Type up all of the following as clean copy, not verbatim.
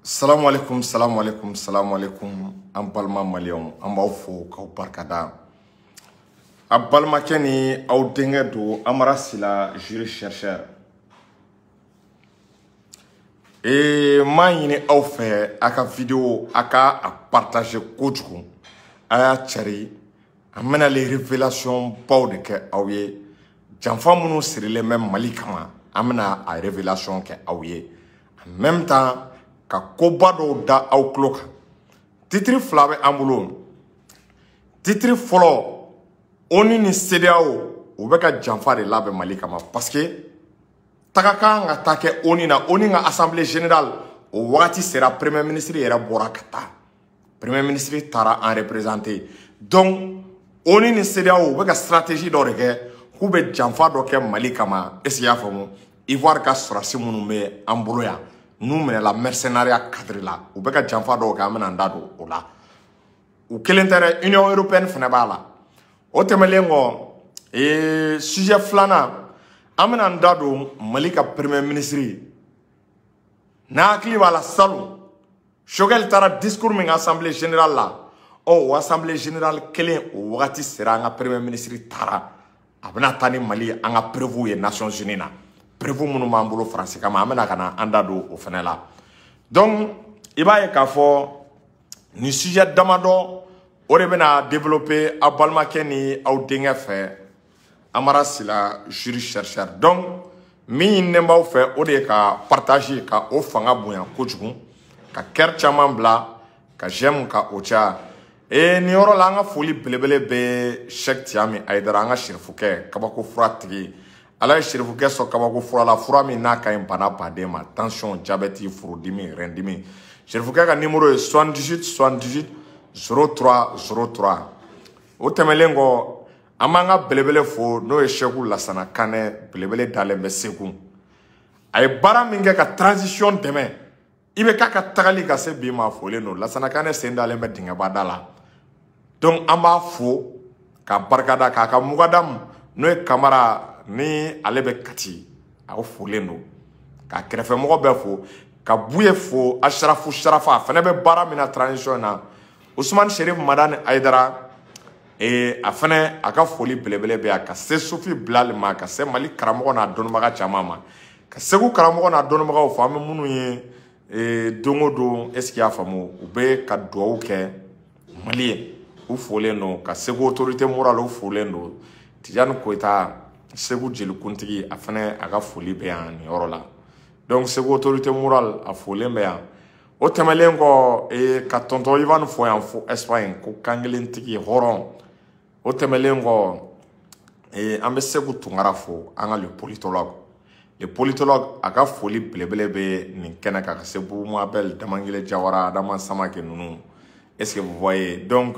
Salamu alaikum, salamu alaikum, salamu alaikum. An balima maliyɛnw, an b'aw fo k'aw barikada. A balimakɛ ni aw denkɛ don, Amara Sila, juriste chercheur. Ee, n m'a ɲini aw fɛ, a ka vidéo a ka a partager kojugu, a y'a cari. An bɛna les révélations baw de kɛ aw ye. Janfa minnu sirilen bɛ Mali kama, an bɛna a révélation kɛ aw ye. En même temps, ka koba dɔw da aw tulo kan. Titre fila bɛ an bolo. Titre fɔlɔ, ONU ni CEDEAO u bɛ ka janfa de labɛn Mali kama, parce que taga kan ka taa kɛ ONU na. ONU ka assemblée générale o wagati sera, premier ministre yɛrɛ bɔra ka taa, premier ministre taara an représenter. Donc ONU ni CEDEAO u bɛ ka stratégie dɔ de kɛ k'u bɛ janfa dɔ kɛ Mali kama. Est ce que i y'a faamu? Ivoire ka sɔrɔdasi minnu bɛ an bolo yan, n'u minɛla mercenariat cadre la, u bɛ ka janfa dɔw kɛ, an bɛna an da don o la. U kelen tɛ dɛ, Union européenne fana b'a la. O tɛmɛnen kɔ, ee, sujet filanan, an bɛna an da don Mali ka premier ministre n'a hakili b'a la, salon Choguel taara discours min kɛ assemblée générale la. Ɔ, o assemblée générale kelen o wagati sera, an ka premier ministre taara, a bɛna taa ni Mali an ka preuve ye Nations Unies na, preuve minnu b'an bolo Faransi kama, an bɛna ka na an da don o fana la. Donc i b'a ye k'a fɔ nin sujet damadɔ o de bɛna développer aw balimakɛ ni aw denkɛ fɛ, Amara Sila, juriste chercheur. Donc min ɲininen b'aw fɛ, o de ye ka partage ka o fanga bonya kojugu, ka cœur caman bila, ka j'aime ka o caya. Ee, nin yɔrɔ la, an ka foli belebele bɛ Cheikh Tiami Ayidara, an ka sirifukɛ, kabako fura tigi. Ala ye sirifukɛ sɔn kabako fura la, fura min n'a ka ɲi bana baden ma: tension, diabète, furudimi, rɛndimi. Sirifukɛ ka numéro ye 78 78 03 03. O tɛmɛlen kɔ, an b'an ka belebele fo, n'o ye Seku Lasana Kanɛ, belebele dalen bɛ Segu. A ye baara min kɛ ka transition dɛmɛ, i bɛ k'a ka tagali ka se bi ma, folen don. Lasana Kanɛ sen dalen bɛ dingɛba da la. Donc an b'a fo ka barikada k'a ka mugadamu, n'o ye Kamara ni ale bɛ Kati, a folen don, ka kɛrɛfɛmɔgɔ bɛɛ fo, ka Buye fo, Asarafu Sarafa, a fana bɛ baara min na transition na, Usumani Sherif Madani Ayidara, ee, a fana a ka foli belebele bɛ yan ka se Sufi Bilali ma, ka se Mali karamɔgɔ n'a dɔnnibaga caman ma, ka Segu karamɔgɔ n'a dɔnnibagaw fo, an bɛ minnu ye don o don. Est ce que i y'a faamu? U bɛ ka duwawu kɛ Mali ye, u folen don. Ka Segu autorité morale, u folen don. Tijani Koyita, Segu jelikuntigi, a fana a ka foli bɛ yan nin yɔrɔ la. Donc Segu autorité morale, a folen bɛ yan. O tɛmɛlen kɔ, ee, ka tonton Ivan fo yan fo Espagne, ko kankelentigi hɔrɔn. O tɛmɛlen kɔ, ee, an bɛ Segu Tunkara fo, an ka le politologue, le politologue, a ka foli belebele bɛ nin kɛnɛ kan, ka se Bubu Mabel, Damangele Jawara, Adama Samake ninnu. Est ce que vous voyez? Donc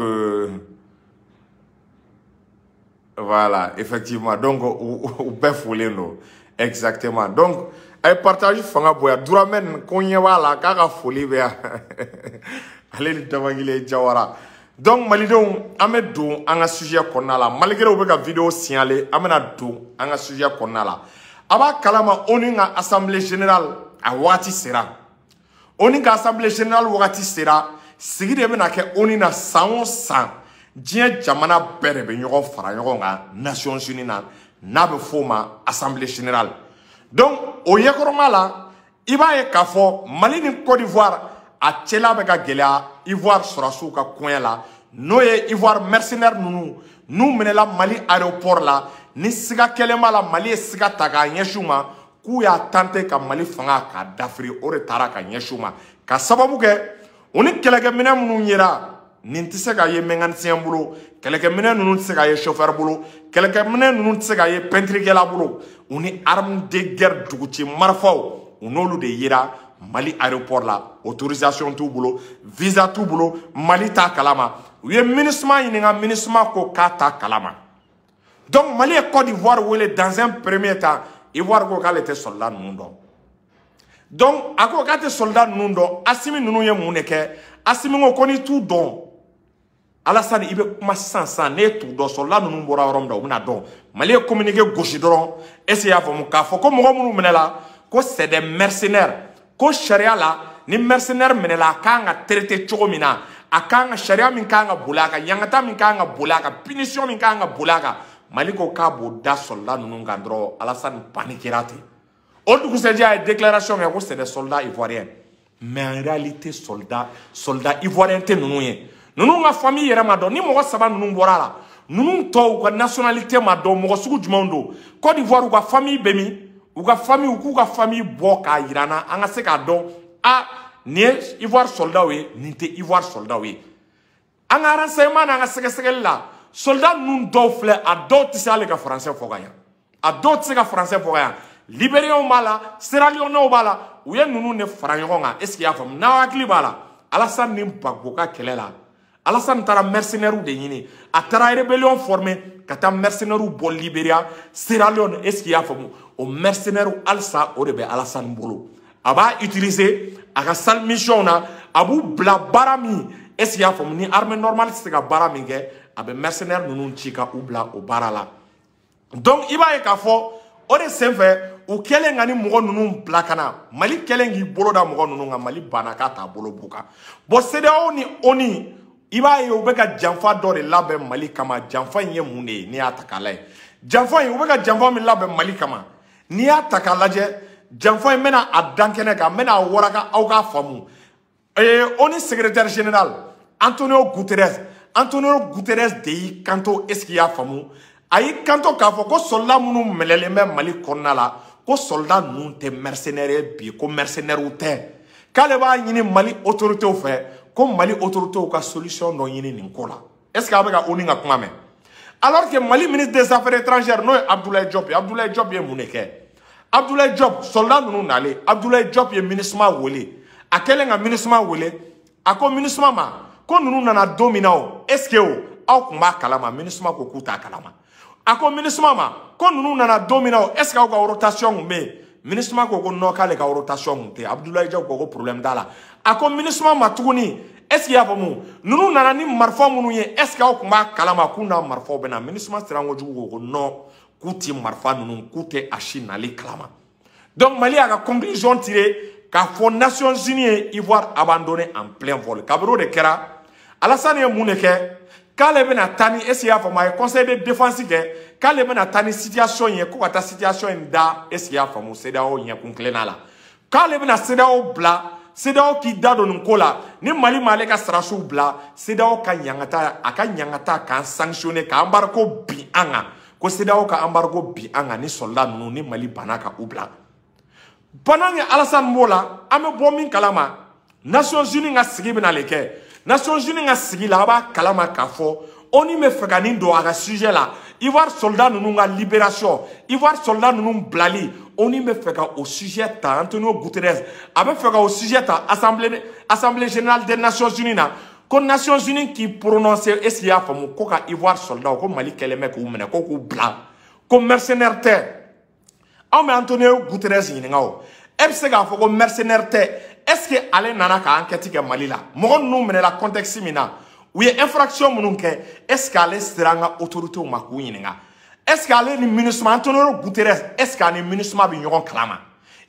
voilà, effectivement, donc u bɛɛ folen don. Exactement. Donc a ye partage fanga bonya. Duramɛn ko ɲɛ b'a la k'a ka foli bɛ yan, ale ni Damangile Jawara. Donc malidenw, an bɛ don an ka sujet kɔnɔna la. Malgré u bɛ ka vidéo signaler, an bɛna don an ka sujet kɔnɔna la. A b'a kalama, ONU ka assemblée générale a wagati sera. ONU ka assemblée générale wagati sera, sigi de bɛna kɛ ONU na san o san. Diɲɛ jamana bɛɛ de bɛ ɲɔgɔn fara ɲɔgɔn kan Nations Unies na, n'a bɛ f'o ma assemblée générale. Donc o ɲɛkɔrɔma la, i b'a ye k'a fɔ Mali ni Côte d'Ivoire a cɛla bɛ ka gɛlɛya Ivoire sɔrɔdasiw ka koɲɛ la, n'o ye Ivoire mercenaire ninnu n'u minɛla Mali aéroport la, ni siga kɛlen b'a la, Mali ye siga ta k'a ɲɛsin u ma k'u y'a tenter ka Mali fanga k'a dafiri. O de taara ka ɲɛsin u ma, ka sababu kɛ u ni kɛlɛkɛminɛ minnu yera, nin tɛ se ka ye mécanicien bolo, kɛlɛkɛminɛ ninnu tɛ se ka ye chauffeur bolo, kɛlɛkɛminɛ ninnu tɛ se ka ye peinturekɛla bolo. U ni arme de guerre, duguci marifaw, u n'olu de yera Mali aéroport la. Autorisation t'u bolo, visa t'u bolo, Mali t'a kalama. U ye MINUSMA ɲininka, MINUSMA ko k'a t'a kalama. Donc Mali ye Côte d'Ivoire wele dans un premier temps, Ivoire ko k'ale tɛ soldat ninnu dɔn. Donc a ko k'a tɛ soldat ninnu dɔn. Asimi ninnu ye mun de kɛ? Asimi ko n'i t'u dɔn, Alassane, i bɛ kuma sisan sisan, n'e t'u dɔn, soldat ninnu bɔra yɔrɔ min na, u bɛna dɔn. Mali ye communiqué gosi dɔrɔn. Est ce que i y'a faamu k'a fɔ ko mɔgɔ minnu minɛla ko c'est des mercenaires, ko sariya la ni mercenaire minɛla, a kan ka traiter cogo min na, a kan ka sariya min kan ka boli a kan, ɲangata min kan ka boli a kan, punition min kan ka boli a kan, Mali ko k'a b'o da soldat ninnu kan dɔrɔn. Alassane paniquera ten. O dugusɛjɛ, a ye déclaration kɛ ko c'est des soldats ivoiriens, mais en réalité soldat ivoirien tɛ ninnu ye. Ninnu ka famille yɛrɛ ma dɔn. Ni mɔgɔ saba ninnu bɔra a la, ninnu tɔw ka nationalité ma dɔn, mɔgɔ sugu jumɛnw don Côte d'Ivoire, u ka famille bɛ min, u ka famille, u k'u ka famille bɔ k'a yira n na, an ka se k'a dɔn, a nin ye Ivoire soldat ye, nin tɛ Ivoire soldat ye. An ka renseignement n'an ka sɛgɛsɛgɛli la, soldat ninnu dɔw filɛ, a dɔw tɛ se hali ka français fɔ ka ɲa, a dɔw tɛ se ka français fɔ ka ɲa. Libériens b'a la, Sierra Leone b'a la, u ye ninnu de fara ɲɔgɔn kan. Est ce que i y'a faamu? N'aw hakili b'a la, Alassane ni Gbagbo ka kɛlɛ la, Alassane taara mercenaires de ɲini, a taara rébellion former ka taa mercenaires bɔ Libéria, Sierra Leone. Est ce que i y'a faamu? O mercenaires, halisa o de bɛ Alassane bolo, a b'a utiliser a ka sale mission na. A b'u bila baara min, est ce que i y'a faamu, ni armée normale tɛ se ka baara min kɛ, a bɛ mercenaires ninnu ci ka u bila o baara la. Donc i b'a ye k'a fɔ o de senfɛ, u kɛlen ka ni mɔgɔ ninnu bila ka na Mali, kɛlen k'i bolo da mɔgɔ ninnu kan, Mali banna k'a t'a bolo b'u kan. Bon, CEDEAO ni ONU, i b'a ye u bɛ ka janfa dɔ de labɛn Mali kama. Janfa in ye mun de ye? N'i y'a ta k'a lajɛ, janfa in, u bɛ ka janfa min labɛn Mali kama, n'i y'a ta k'a lajɛ, janfa in bɛna a dan kɛnɛ kan, n bɛna a waraka aw k'a faamu. ONU secrétaire général Antonio Guterres, Antonio Guterres de y'i kanto, est ce que i y'a faamu, a y'i kanto k'a fɔ ko soldat minnu minɛlen bɛ Mali kɔnɔna la, ko soldat ninnu tɛ mercenaires ye bi, ko mercenaires tɛ, k'ale b'a ɲini Mali autorités fɛ ko Mali autorités ka solution dɔ ɲini nin ko la. Est ce que a bɛ ka ONU ka kuma mɛn? Alors que Mali ministre des Affaires étrangères, n'o ye Abdoulaye Diop ye, Abdoulaye Diop ye mun de kɛ? Abdoulaye Diop, soldat ninnu nalen, Abdoulaye Diop ye MINUSMA wele. A kɛlen ka MINUSMA wele, a ko MINUSMA ma ko ninnu nana don min na, o est ce que o aw tun b'a kalama? MINUSMA ko k'u t'a kalama. A ko MINUSMA ma ko ninnu nana don min na, o est ce que aw ka rotation tun bɛ yen? MINUSMA ko non, k'ale ka rotation tun tɛ yen. Abdoulaye Diop ko problème t'a la. A ko MINUSMA ma tuguni, est ce que i y'a faamu, ninnu nana ni marifa minnu ye, est ce que aw tun b'a kalama k'u n'a marifaw bɛ na? MINUSMA siran kojugu ko non, k'u ti marifa ninnu, k'u tɛ a si nali kalama. Donc Mali y'a ka conclusion tiré k'a fɔ Nations Unies ye Ivoire abandonné en plein vol. Kabini o de kɛra, Alassane ye mun de kɛ? K'ale bɛna taa ni, est ce que i y'a faamu, a ye conseil de défense kɛ k'ale bɛna taa ni situation ye, ko ka taa situation in da, est ce que i y'a faamu, CEDEAO ɲɛkun tilenna la, k'ale bɛna CEDEAO bila, CEDEAO k'i da don nin ko la. Ni Mali m'ale ka sarasiw bila, CEDEAO ka ɲangata, a ka ɲangata k'an sanctionner, ka embargo bin an kan, ko CEDEAO ka embargo bin an kan ni soldat ninnu, ni Mali banna ka u bila. Pendant que Alassane b'o la, an bɛ bɔ min kalama, Nations Unies ka sigi bɛna le kɛ. Nations Unies ka sigi la, a b'a kalama k'a fɔ ONU bɛ fɛ ka nin don a ka sujet la, Ivoire soldat ninnu ka libération, Ivoire soldat ninnu bilali, ONU bɛ fɛ ka o sujet ta. Antonio Guterres a bɛ fɛ ka o sujet ta Assemblée générale des Nations Unies na, ko Nations Unies k'i prononcer, est ce que i y'a faamu, ko ka Ivoire soldat, ko Mali kɛlen bɛ k'u minɛ, ko k'u bila, ko mercenaire tɛ. Anw bɛ Antonio Guterres ɲininka, o e bɛ se k'a fɔ ko mercenaire tɛ, est ce que ale nana ka enquête kɛ Mali la? Mɔgɔ ninnu minɛla contexte min na, u ye infraction minnu kɛ, est ce que ale sera an ka autorités ma k'u ɲininka? Est ce que ale ni MINUSMA, Antonio Guterres, est ce que ani MINUSMA bɛ ɲɔgɔn kalama?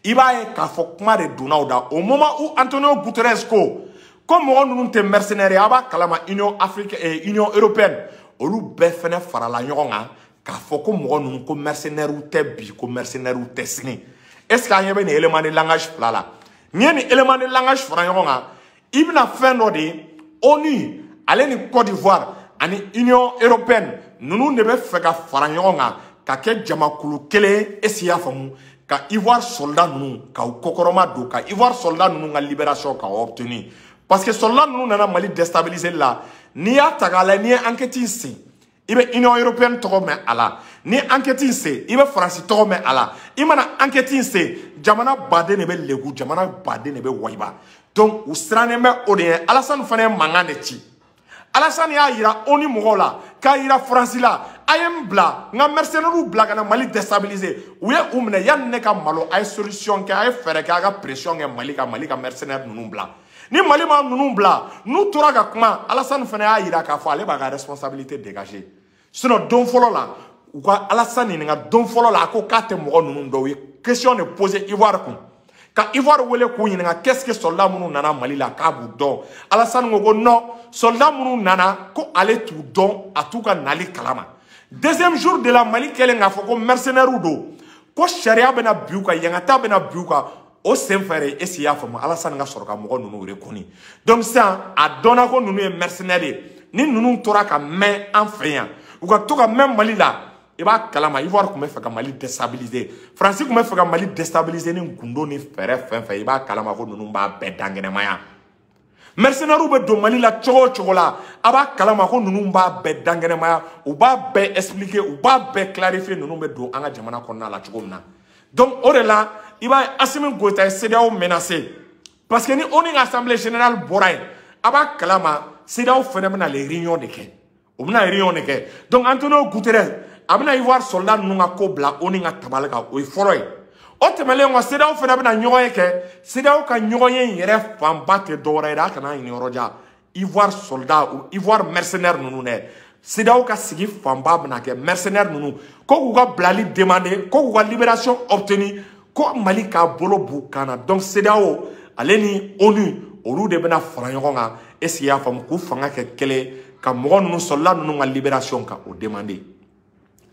I b'a ye k'a fɔ kuma de donna o da. Au moment où Antonio Guterres ko mɔgɔ ninnu tɛ mercenaires ye, a b'a kalama Union africaine, Union européenne, olu bɛɛ fɛnɛ farala ɲɔgɔn kan k'a fɔ ko mɔgɔ ninnu, ko mercenaires tɛ bi, ko mercenaires tɛ sini. Est ce que an ɲɛ bɛ nin élément de langage fila la? N'i ye nin élément de langage fara ɲɔgɔn kan, i bɛna fɛn dɔ de ye. ONU ale ni Côte d'Ivoire ani Union européenne ninnu de bɛ fɛ ka fara ɲɔgɔn kan ka kɛ jamakulu kelen ye, est ce que i y'a faamu, ka Ivoire soldat ninnu ka u kɔkɔrɔma don, ka Ivoire soldat ninnu ka libération ka obtenir, parce que soldat ninnu nana Mali déstabiliser la. N'i y'a ta k'a lajɛ, n'i ye enquête in sen, i bɛ Union européenne tɔgɔ mɛn a la. Ni enquête in sen, i bɛ Faransi tɔgɔ mɛn a la. I mana enquête in sen, jamana baden de bɛ legu, jamana baden de bɛ wayiba. Donc u sirannen bɛ o de ye. Alassane fana ye mankan de ci. Alassane y'a yira ONU mɔgɔw la, k'a yira Faransi la, a ye n bila, n ka mercenaires bila ka na Mali déstabiliser, u ye u minɛ, yanni ne ka malo, a ye solution kɛ, a ye fɛɛrɛ kɛ, a ka pression kɛ Mali kan, Mali ka mercenaires ninnu bila. Ni Mali ma ninnu bila, n'u tora ka kuma, Alassane fana y'a yira k'a fɔ ale b'a ka responsabilité dégager. Sinon don fɔlɔ la, u ka Alassane ɲininka don fɔlɔ la, a ko k'a tɛ mɔgɔ ninnu dɔw ye. question de poser Ivoire kun, ka Ivoire wele k'u ɲininka qu'est-ce que soldat minnu nana Mali la k'a b'u dɔn. Alassane ko ko non, soldat minnu nana ko ale t'u dɔn, a t'u ka nali kalama. Deuxième jour de la Mali kɛlen k'a fɔ ko mercenaires don, ko sariya bɛna bin u kan, yangata bɛna bin u kan, o sen fɛ de, est-ce que i y'a faamu, Alassane ka sɔrɔ ka mɔgɔ ninnu reconnu. Donc sisan a dɔnna ko ninnu ye mercenaires ye. Ni ninnu tora ka mɛn an fɛ yan, u ka to ka mɛn Mali la, i b'a kalama Ivoire tun bɛ fɛ ka Mali déstabiliser, Faransi tun bɛ fɛ ka Mali déstabiliser ni gundo ni fɛɛrɛ fɛn fɛn, i b'a kalama ko ninnu b'a bɛɛ dankɛnɛmaya. Mercenaires bɛ don Mali la cogo o cogo la, a b'a kalama ko ninnu b'a bɛɛ dankɛnɛmaya, u b'a bɛɛ expliquer, u b'a bɛɛ clarifier ninnu bɛ don an ka jamana kɔnɔna la cogo min na. Donc o de la i b'a ye Assimi Goïta ye CEDEAO menacé, parce que ni ONU ka assemblée générale bɔra yen, a b'a kalama CEDEAO fɛnɛ bɛna les réunions de kɛ, o bɛna réunion de kɛ. Donc Antonio Guterres a bɛna Ivoire soldat ninnu ka ko bila ONU ka tabali kan, o ye fɔlɔ ye. O tɛmɛnen kɔ, CEDEAO fɛnɛ bɛna ɲɔgɔn ye kɛ. CEDEAO ka ɲɔgɔn ye in yɛrɛ fanba tɛ dɔwɛrɛ ye dɛ, a kana ɲini yɔrɔ jan, Ivoire soldat, Ivoire mercenaire ninnu dɛ. CEDEAO ka sigi fanba bɛna kɛ mercenaire ninnu ko k'u ka bilali demander, ko k'u ka libération obtenir, ko Mali k'a bolo b'u kan na. Donc CEDEAO ale ni ONU olu de bɛna fara ɲɔgɔn kan, est-ce que i y'a faamu, k'u fanga kɛ kelen ka mɔgɔ ninnu soldat ninnu ka libération ka o demander.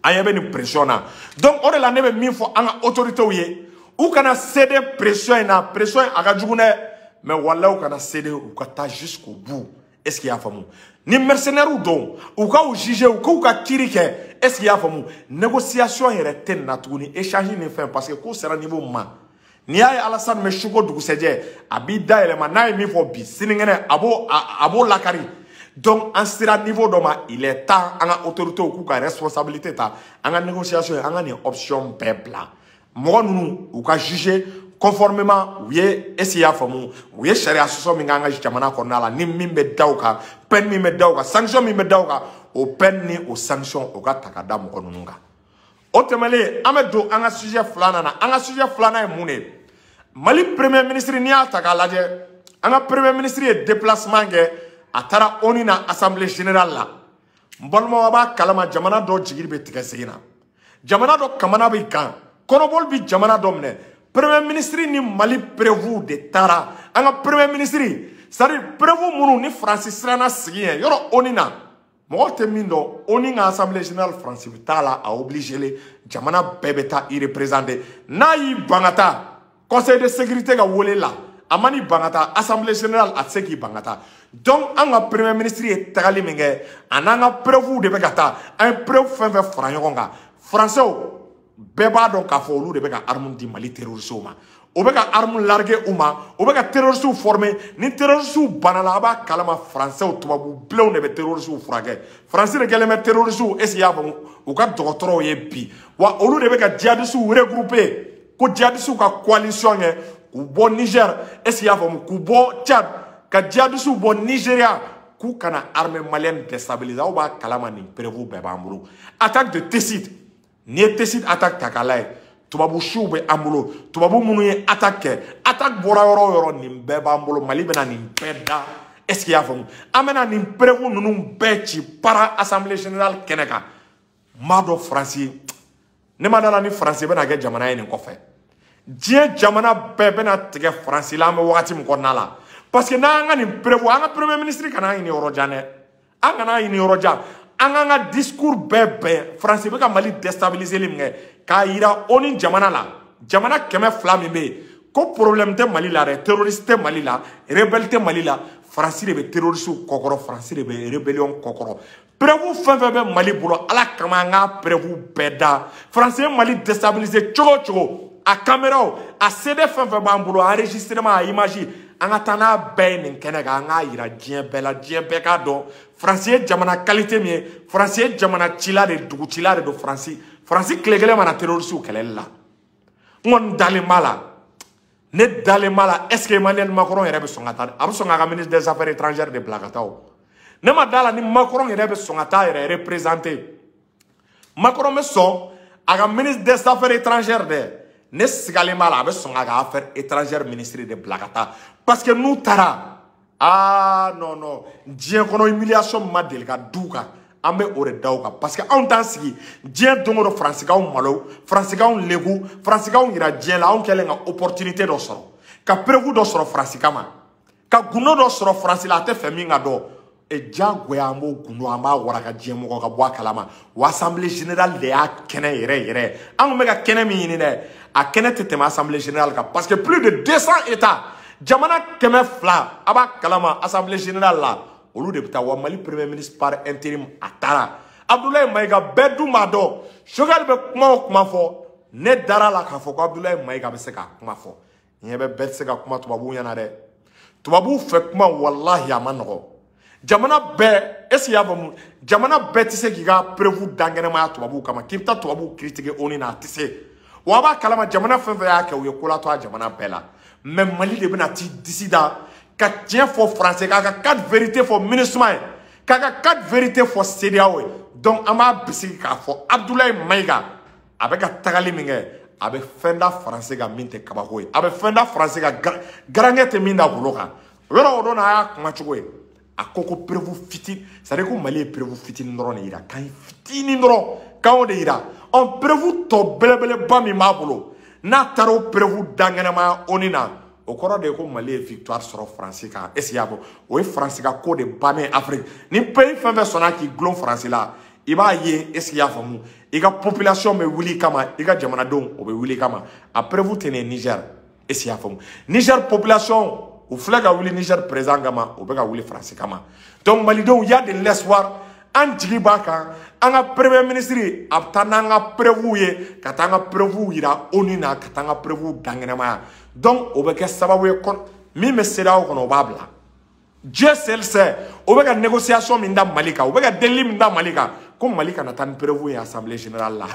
An ɲɛ bɛ nin pression na. Donc o de la ne bɛ min fɔ an ka autorités ye, u kana céder pression in na. Pression in a ka jugu dɛ, mais walahi u kana céder, u ka taa jusqu'au bout. Est-ce que i y'a faamu, ni mercenaires don, u ka u juger, u k'u ka kiiri kɛ. Est-ce que i y'a faamu, négociation yɛrɛ tɛ nin na tuguni, échange ni fɛn, parce que ko sera niveau min ma, n'i y'a ye Alassane bɛ su ko dugusɛjɛ a b'i da yɛlɛma, n'a ye min fɔ bi, sinikɛnɛ a b'o lakari. Donc an sera niveau dɔ ma, il est temps an ka autorités k'u ka responsabilité ta, an ka négociation ye, an ka nin option bɛɛ bila. Mɔgɔ ninnu u ka juger conformément u ye, est-ce que i y'a faamu, u ye sariya sɔsɔ min k'an ka jamana kɔnɔna la, ni min bɛ da u kan, peine min bɛ da u kan, sanction min bɛ da u kan, o peine ni o sanction o ka ta ka da mɔgɔ ninnu kan. O tɛmɛnen, an bɛ don an ka sujet filanan na. An ka sujet filanan ye mun de ye? Mali premier ministre, n'i y'a ta k'a lajɛ, an ka premier ministre ye déplacement kɛ, a taara ONU na assemblée générale la. N balimaw, a b'a kalama jamana dɔ jigi bɛ tigɛ sen na, jamana dɔ kamana bɛ gan, kɔnɔbɔli bɛ jamana dɔ minɛ. Premier ministre ni Mali preuve de taara. An ka premier ministre, c'est à dire preuve minnu ni Faransi siranna sigi ɲɛ yɔrɔ ONU na, mɔgɔw tɛ min dɔn, ONU ka assemblée générale Faransi bɛ taa la, a obligé le jamana bɛɛ bɛ taa i représenter. N'a y'i ban ka taa conseil de sécurité ka wele la, a ma n'i ban ka taa assemblée générale, a tɛ se k'i ban ka taa. Donc an ka premier ministre ye tagali min kɛ, a n'an ka preuve de bɛ ka taa. An ye preuve fɛn fɛn fara ɲɔgɔn kan, français bɛɛ b'a dɔn k'a fɔ olu de bɛ ka arme di Mali terroristes ma, o bɛ ka arme larguer u ma, o bɛ ka terroristes former. Ni terroristes banna, a b'a kalama français tubabu bilenw de bɛ terroristes furakɛ. Faransi de kɛlen bɛ terroristes, est-ce que i y'a faamu, u ka dɔgɔtɔrɔw ye bi wa. Olu de bɛ ka djihadistes regrouper, ko djihadistes ka coalition kɛ k'u bɔ Niger, est-ce que i y'a faamu, k'u bɔ Tchad, ka djihadistes bɔ Nigeria, k'u kana armée malienne déstabiliser. Aw b'a kalama nin preuve bɛɛ b'an bolo. Attaque de Tessit, n'i ye Tessit attaque ta k'a lajɛ, tubabu siw bɛ an bolo, tubabu minnu ye attaque kɛ, attaque bɔra yɔrɔ o yɔrɔ, nin bɛɛ b'an bolo. Mali bɛna nin bɛɛ da, est-ce que i y'a faamu, an bɛna nin preuve ninnu bɛɛ ci para assemblée générale kɛnɛ kan. N b'a dɔn Faransi, ne ma da la ni Faransi bɛna kɛ jamana ye nin kɔfɛ. Diɲɛ jamana bɛɛ bɛna tigɛ Faransi la an bɛ wagati min kɔnɔna la, parce que n'an ka nin preuve, an ka premier ministre kana ɲini yɔrɔ jan dɛ, an kana ɲini yɔrɔ jan, an k'an ka discours bɛɛ bɛn. Faransi bɛ ka Mali déstabiliser min kɛ, k'a yira ONU jamana la, jamana 200 min bɛ yen, ko problème tɛ Mali la dɛ, terroriste tɛ Mali la, rebelle tɛ Mali la, Faransi de bɛ terroriste kɔkɔrɔ, Faransi de bɛ rébellion kɔkɔrɔ. Preuve fɛn fɛn bɛ Mali bolo, Ala kama an k'a preuve bɛɛ da. Faransi ye Mali déstabiliser cogo o cogo, a caméraw, a CD fɛn fɛn b'an bolo, enregistrement, a image, an ka taa n'a bɛɛ ye nin kɛnɛ kan, an k'a yira diɲɛ bɛɛ la, diɲɛ bɛɛ k'a dɔn Faransi ye jamana qualité min ye. Faransi ye jamana cila de, dugu cila de don. Faransi, Faransi tile kelen mana terroriste kɛlɛli la, n kɔni dalen b'a la, ne dalen b'a la. Est ce que Emmanuel Macron yɛrɛ bɛ sɔn ka taa? A bɛ sɔn k'a ka ministre des affaires étrangères de bila ka taa o. Ne ma da la ni Macron yɛrɛ bɛ sɔn ka taa yɛrɛ représenter. Macron bɛ sɔn a ka ministre des affaires étrangères dɛ, ne sigalen b'a la, a bɛ sɔn k'a ka affaires étrangères ministre de bila ka taa, parce que n'u taara, ah non non, diɲɛ kɔnɔ humiliation ma deli ka d'u kan. An bɛ o de da o kan parce que anw t'an sigi diɲɛ don o don Faransikanw malo, Faransikanw lebu, Faransikanw yira diɲɛ la. Anw kɛlen ka opportunité dɔ sɔrɔ, ka preuve dɔ sɔrɔ Faransi kama, ka gundo dɔ sɔrɔ Faransi la, a tɛ fɛ min ka dɔn. E diyagoya an b'o gundo, an b'a waraka diɲɛ mɔgɔ ka bɔ a kalama. O assemblée générale de y'a kɛnɛ yɛrɛ yɛrɛ. An kun bɛ ka kɛnɛ min ɲini dɛ, a kɛnɛ tɛ tɛmɛ assemblée générale kan parce que plus de 200 états, jamana 200, a b'a kalama assemblée générale la, olu de bɛ taa. Wa Mali premier ministre par intérim a taara, Abdoulaye Maïga. Bɛɛ dun b'a dɔn, Choguel bɛ kuma o kuma fɔ, ne dara la k'a fɔ ko Abdoulaye Maïga bɛ se k'a kuma fɔ. Ɲɛ bɛ bɛɛ tɛ se ka kuma tubabuw ɲɛna dɛ. Tubabuw fɛ kuma, walahi, a ma nɔgɔ. Jamana bɛɛ, est ce que i y'a faamu, jamana bɛɛ tɛ se k'i ka preuve dankɛnɛmaya tubabuw kama k'i bɛ taa tubabuw critiquer ONU na, a tɛ se. Wa a b'a kalama, jamana fɛn fɛn y'a kɛ, u ye ko latɔ a jamana bɛɛ la. Mais Mali de bɛna t'i disi da ka tiɲɛ fɔ Français, k'a ka quatre vérité fɔ MINUSMA ye, k'a ka quatre vérité fɔ CEDEAO ye. Donc an b'a bisigi k'a fɔ Abdoulaye Maïga a bɛ ka tagali min kɛ, a bɛ fɛn da Français kan min tɛ kabako ye, a bɛ fɛn da Français kan garankɛ tɛ min da golo kan. O yɔrɔ o don na, a y'a kuma cogo ye, a ko ko preuve fitinin, c'est à dire ko Mali ye preuve fitinin dɔrɔn de yira, kan fitinin dɔrɔn kan o de yira. Ɔ preuve tɔ belebeleba min b'a bolo, n'a taara o preuve dankɛnɛmaya ONU na, o kɔrɔ de ye ko Mali ye victoire sɔrɔ Faransi kan. Est ce que i y'a fɔ, o ye Faransi ka ko de bannen Afrique. Ni pays fɛn fɛn sɔnna k'i gulon Faransi la, i b'a ye, est ce que i y'a faamu, i ka population bɛ wuli kama, i ka jamanadenw o bɛ wuli kama. A preuve tɛ nin ye Niger. Est ce que i y'a faamu, Niger population u filɛ ka wuli Niger président kama, u bɛ ka wuli Faransi kama. Donc malidenw, y a de l'espoir, an jigi b'a kan. An ka premier ministre a bɛ taa n'an ka preuve ye, ka taa an ka preuve yira ONU na, ka taa an ka preuve dankɛnɛmaya. Donc o bɛ kɛ sababu ye min bɛ CEDEAO kɔnɔ, o b'a bila. Dieu seul sait o bɛ ka négociation min da Mali kan, o bɛ ka delili min da Mali kan ko Mali kana taa ni preuve ye assemblée générale la.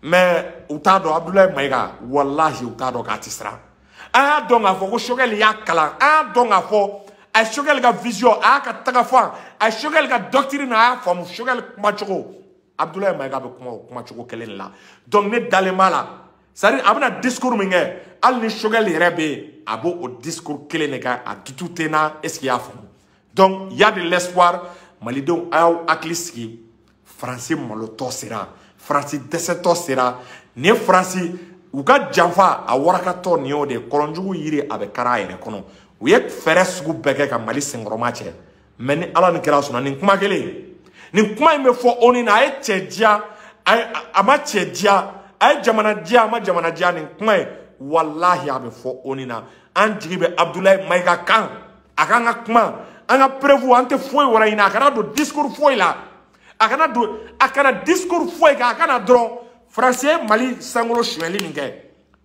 Mais u t'a dɔn Abdoulaye Maïga, walahi, u t'a dɔn k'a tɛ siran. An y'a dɔn k'a fɔ ko Choguel y'a kalan, an y'a dɔn k'a fɔ a ye Choguel ka vision, a y'a ka tagafan, a ye Choguel ka doctrine, a y'a faamu Choguel kumacogo. Abdoulaye Maïga bɛ kuma o kumacogo kelen de la. Donc ne dalen b'a la, c'est à dire a bɛna discours min kɛ, hali ni Choguel yɛrɛ bɛ yen, a b'o o discours kelen de kɛ, a dutu tɛ n na. Est ce que i y'a faamu? Donc il y a de l'espoir. Malidenw, a y'aw hakili sigi, Faransi malotɔ sera, Faransi dɛsɛtɔ sera. Nin ye Faransi u ka janfa a warakatɔ, nin y'o de ye. Kɔlɔnjugu yiri a bɛ kari a yɛrɛ kɔnɔ. U ye fɛɛrɛ sugu bɛɛ kɛ ka Mali senkɔrɔma cɛ, mais ni Ala ni kira sɔnna, nin kuma kelen, nin kuma in bɛ fɔ ONU na. A ye cɛ diya, a ma cɛ diya, a ye jamana diya, a ma jamana diya, nin kuma in, walahi, a bɛ fɔ ONU na. An jigi bɛ Abdoulaye Maïga kan, a k'an ka kuma, an ka preuve. An tɛ foyi wɛrɛ ɲini, a kana don discours foyi la, a kana don, a kana discours foyi kɛ, a kana dɔrɔn Faransi ye Mali sankolo sonyɛli min kɛ,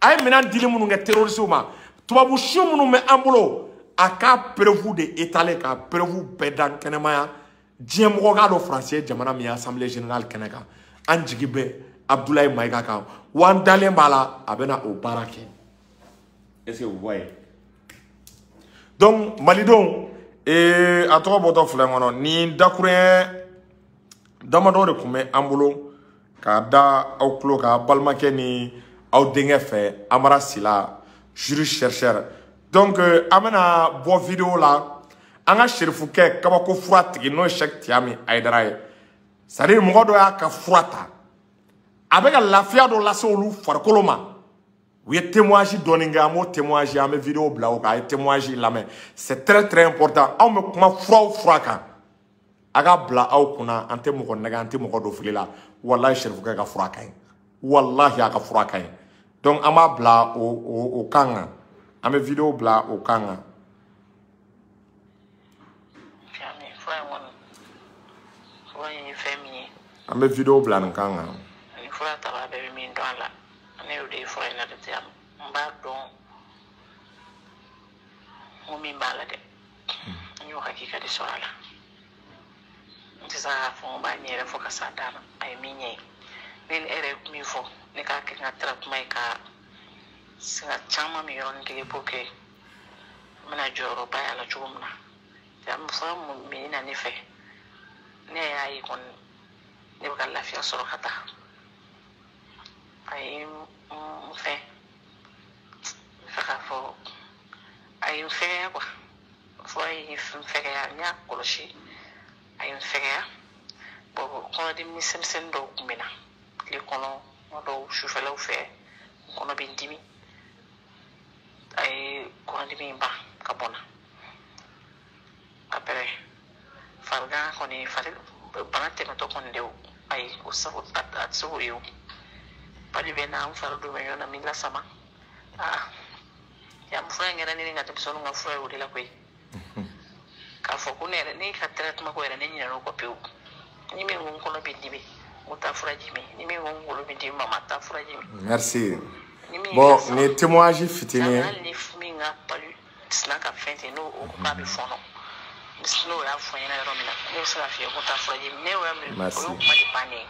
a ye minɛn dili minnu kɛ terroriste ma, tubabu su minnu bɛ an bolo, a k'a preuve de étaler, k'a preuve bɛɛ dan kɛnɛmaya, diɲɛ mɔgɔ k'a dɔn Faransi ye jamana min ye assemblée générale kɛnɛ kan. An jigi bɛ Abdoulaye Maïga kan, wa an dalen b'a la, a bɛna o baara kɛ. Est ce que vous voyez? Donc malidenw, a tɔgɔ bɔtɔ filɛ n kɔnɔ, ni dakuruɲɛ damadɔ de tun bɛ an bolo k'a da aw tulo kan, balimakɛ ni aw denkɛ fɛ, Amara Sila, juriste chercheur. Donc an bɛna bɔ vidéo la, an ka serifukɛ kabako fura tigi, n'o ye Cheikh Tiami Ayidara ye. C'est à dire mɔgɔ dɔ y'a ka fura ta, a bɛ ka lafiya dɔ lase olu farikolo ma. U ye témoignage dɔɔni kɛ, an b'o témoignage, an bɛ vidéo bila o kan, a ye témoignage lamɛn, c'est très très important. Anw bɛ kuma fura o fura kan, a ka bila aw kunna, an tɛ mɔgɔ nɛgɛ, an tɛ mɔgɔ don fili la. Walahi, serifukɛ ka fura ka ɲi, walahi, a ka fura ka ɲi. Donc an b'a bila o kan kan, an bɛ vidéo bila o kan kan. Ami, fura in kɔni, fura in ye fɛn min ye. An bɛ vidéo bila nin kan kan. Ni fura taba bɛɛ bɛ min dɔn a la, ne y'o de ye fura in na dɛ. N b'a dɔn n ko min b'a la dɛ, n y'o hakika de sɔrɔ a la. N tɛ se k'a fɔ n b'a ɲɛ yɛrɛ fɔ ka s'a dan na. A ye min ɲɛ ye, ne ni e yɛrɛ ye min fɔ, ne k'a kɛ n ka traitement ye ka se ka caman min yɔrɔnin kelen pour que n bɛna jɔyɔrɔba y'a la cogo min na. Fura min na ne fɛ, ne y'a ye kɔni, ne bɛ ka lafiya sɔrɔ ka taa. A ye n fɛn, n bɛ fɛ k'a fɔ a ye n fɛgɛya kuwa. Fura ye n fɛgɛya, n y'a kɔlɔsi, a ye n fɛgɛya. Bon, kɔnɔdimi misɛnmisɛnnin dɔw tun bɛ na tile kɔnɔ, kuma dɔw sufɛlaw fɛ n kɔnɔ bɛ n dimi. A ye kɔnɔdimi in ban ka bɔ n na. Après, farigan kɔni, fari bana tɛmɛtɔ kɔni de, ayi, o sago a tɛ se k'o ye. O palu bɛ na, n fari don bɛ ɲɔgɔn na, n bɛ lasama. Aa, yan fura in kɛra ne ni n ka denmisɛnninw ka fura ye o de la koyi. K'a fɔ ko ne yɛrɛ, ne ka traitement ko yɛrɛ, ne ɲinɛn'o kɔ pewu. Ni min ko n kɔnɔ bɛ dimi, n ko taa furaji min. Ni min ko n golo bɛ dimi, mama, taa furaji min. Merci. Ni min Bon, ka ni témoignage fitinin ye. Hali ni min ka palu sina ka fɛn ten, n'o o ko k'a bɛ fɔɔnɔ, n'o y'a fɔ n ɲɛna yɔrɔ min na, ne bɛ se k'a f'i ye ko taa furaji min. Ne y'o min, o Merci. y'o kuma de bannen ye.